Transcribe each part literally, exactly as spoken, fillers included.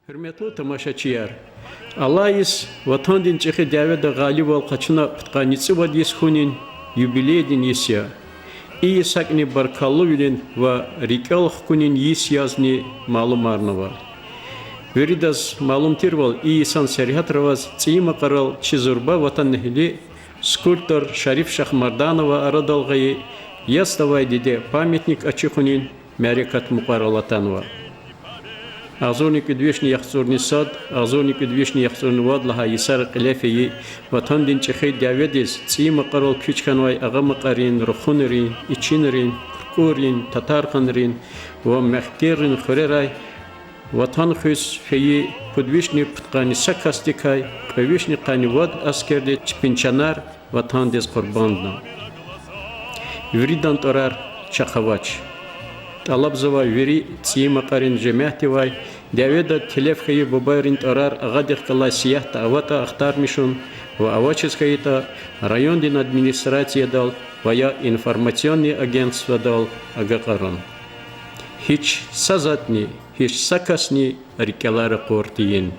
Гьуьрметлу тамашачияр! Алай йис Ватандин ЧӀехи дяведа гъалибвал къачуна пудкъанни цӀувад йис хьунин юбилейдин йис я. И йис гьакӀни баркаллувилин ва рикӀел хкунин йис язни малумарнава. Виридаз малум тирвал, и йисан сергьятра аваз ЦӀийи Макьарал чи зурба ватанэгьли, скульптор Шариф Шахмарданован арадал гъайи Ясдавай диде памятник ачухунин мярекат мукьвара алатанва. Агъзурни кӀуьд вишни яхцӀурни сад, агъзурни кӀуьд вишни яхцӀурни вад лагьай йисара кьиле фейи Ватандин ЧӀехи дяведиз ЦӀийи Макьарал куьч хьанвай Агъа Макьарин, Рухунрин, Ичинрин, Куркурин, Татарханрин ва Мягькерин хуьрерай Ватан хуьз фейи пуд вишни пудкъанни са касдикай кьве вишни къанни вад аскерди чпин чанар Ватандиз къурбандна. Виридан тӀварар чахъ авач. ТӀалабзава вири ЦӀийи Макьарин жемятдивай дяведа телеф хьайи бубайрин тӀварар агъадихъ галай сиятда аватӀа ахтармишун ва авачиз хьайитӀа райондин администрациядал ва я информационный агентстводал агакьарун. Гьич са затӀни, гьич са касни рикӀелай ракъур тийин.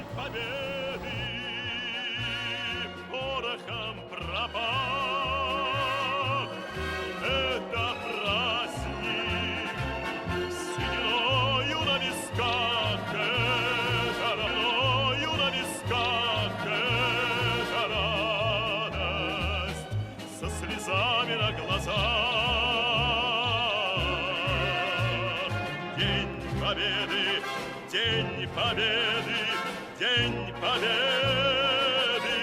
Со слезами на глазах. День Победы, День Победы, День Победы.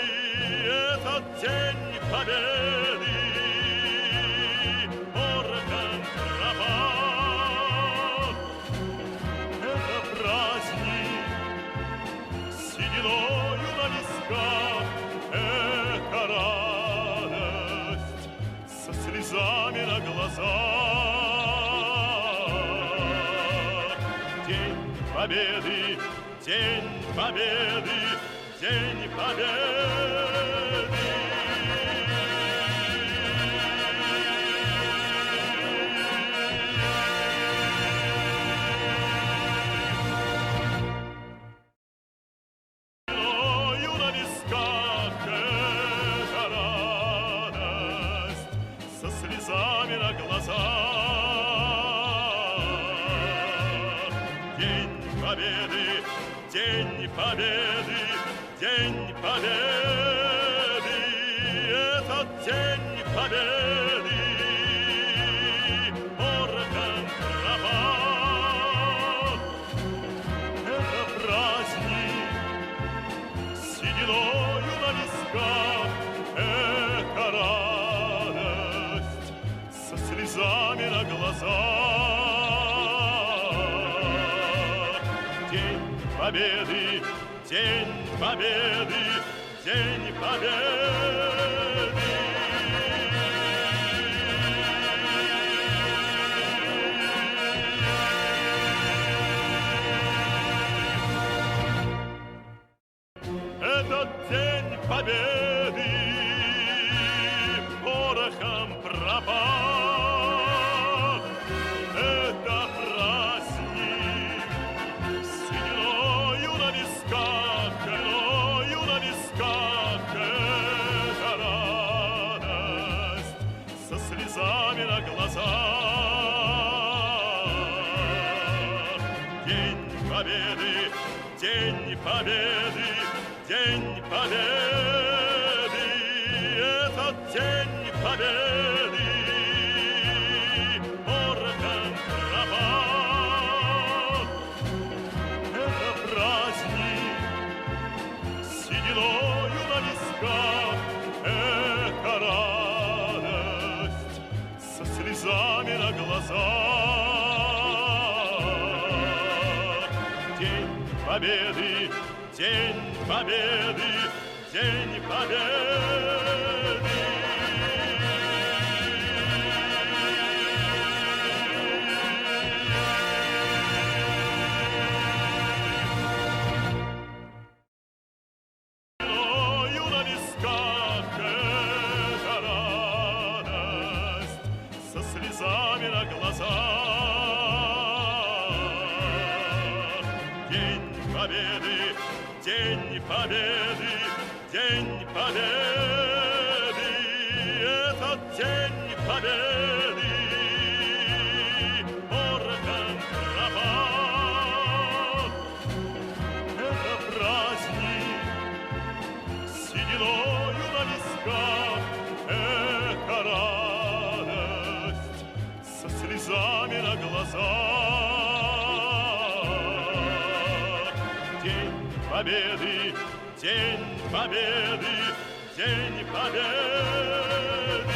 Этот День Победы, порохом пропах. Это праздник, сединою на висках, это радость, со слезами на глазах. День Победы, День Победы, День Победы. Со слезами на глазах. День Победы, День Победы, День Победы. Этот День Победы, порохом пропах. Это праздник, сединою на висках, это радость, со слезами на глазах. День Победы, День Победы, День Победы. Этот День Победы порохом пропах. Это праздник, сединою на висках, сединою на висках, это радость, со слезами на глазах. День Победы, День Победы, День Победы, этот День Победы, порохом пропах. Это праздник, сединою на висках, это радость, со слезами на глазах. День Победы, День Победы, День Победы. Сединою на висках, это радость, со слезами на глазах. День Победы, Победы, День Победы, этот День Победы, порохом пропах. Это праздник с сединою на висках, это радость со слезами на глазах. День Победы, День Победы, День Победы.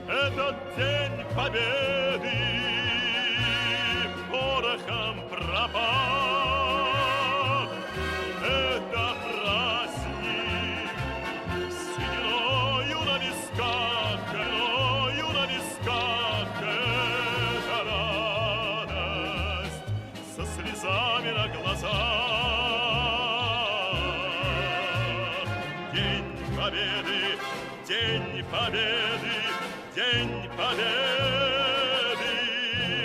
Этот День Победы порохом пропах. Это праздник с сединою на висках, сединою на висках. Это радость со слезами на глазах. День Победы, День Победы, День Победы,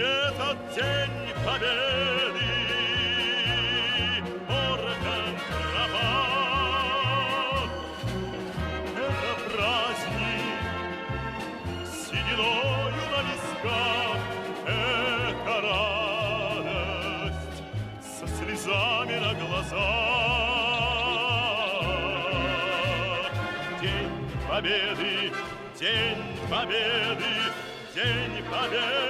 этот День Победы, порохом пропах. Это праздник с сединою на висках, это радость со слезами на глазах. День Победы, День Победы, День Победы.